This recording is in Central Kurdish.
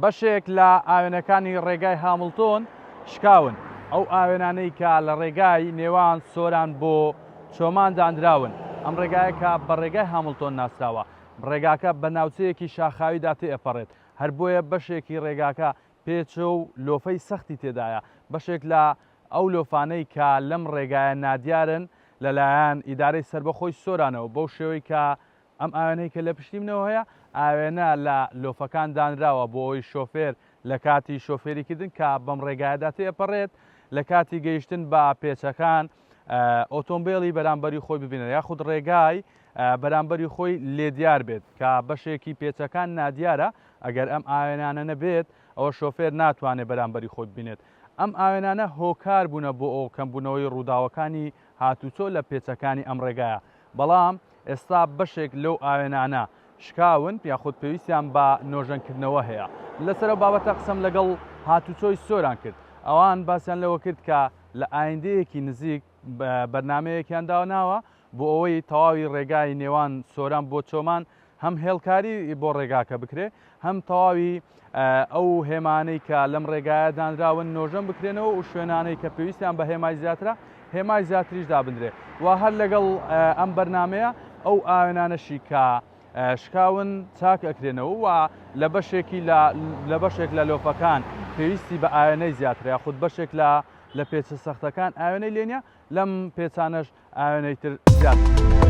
بەشێک لە ئاوێنەکانی ڕێگای هامڵتۆن شکاون، ئەو ئاوێنانەی کە لە ڕێگای نێوان سۆران بۆ چۆمان دانراون، ئەم ڕێگایە کە بە ڕێگای هامڵتۆن ناسراوە، ڕێگاکە بە ناوچەیەکی شاخاویدا تێئەپەڕێت، هەر بۆیە بەشێکی ڕێگاکە پێچە و لۆفەی سەختی تێدایە، بەشێک لە ئەو لۆفانەی کە لەم ڕێگایە نادیارن لەلایەن ئیدارەی سەربەخۆی سۆرانەوە بەو شێوەی کە ئەم ئاوێنەی کە لە پشتی منەوە هەیە ئاوێنە لە لۆفەکان دانراوە بۆ ئەوەی شۆفێر لە کاتی شۆفێری کردن کە بەم ڕێگایەدا تێپەڕێت لە کاتی گەیشتن بە پێچەکان ئۆتۆمبێلی بەرامبەری خۆی ببینێت یاخود ڕێگای بەرامبەری خۆی لێدیار بێت کە بەشێکی پێچەکان نادیارە ئەگەر ئەم ئاوێنانە نەبێت ئەوە شۆفێر ناتوانێت بەرامبەری خۆی ببینێت ئەم ئاوێنانە هۆکار بوونە بۆ ئەو کەمبوونەوەی ڕووداوەکانی هاتوچۆ لە پێچەکانی ئەم ڕێگایە بەڵام ئێستا بەشێک لەو ئاوێنانە شکاون یاخود پێویستیان بە نۆژەنکردنەوە هەیە. لەسەر ئەو بابەتە قسەم لەگەڵ هاتوچۆی سۆران کرد. ئەوان باسیان لەوە کرد کە لە ئایندەیەکی نزیک بەرنامەیەکیان داناوە بۆ ئەوەی تەواوی ڕێگای نێوان سۆران بۆ چۆمان هەم هێڵکاری بۆ ڕێگاکە بکرێ هەم تەواوی ئەو هێمانەی کە لەم ڕێگایە دانراون نۆژەن بکرێنەوە و شوێنانەی کە پێویستیان بە هێمای زیاترە هێمای زیاتریش دابندرێ و هەر لەگەڵ ئەم بەرنمەیە ئەو ئاوێنانەشی کە شکاون چاک ئەکرێنەوە و لە بەشێکی لە بەشێک لە لۆفەکان پێویستی بە ئاوێنەی زیاتر یاخود بەشێک لە لە پێچە سەختەکان ئاوێنەی لێنە لەم پێچانەش ئاوێنەی تر زیاد.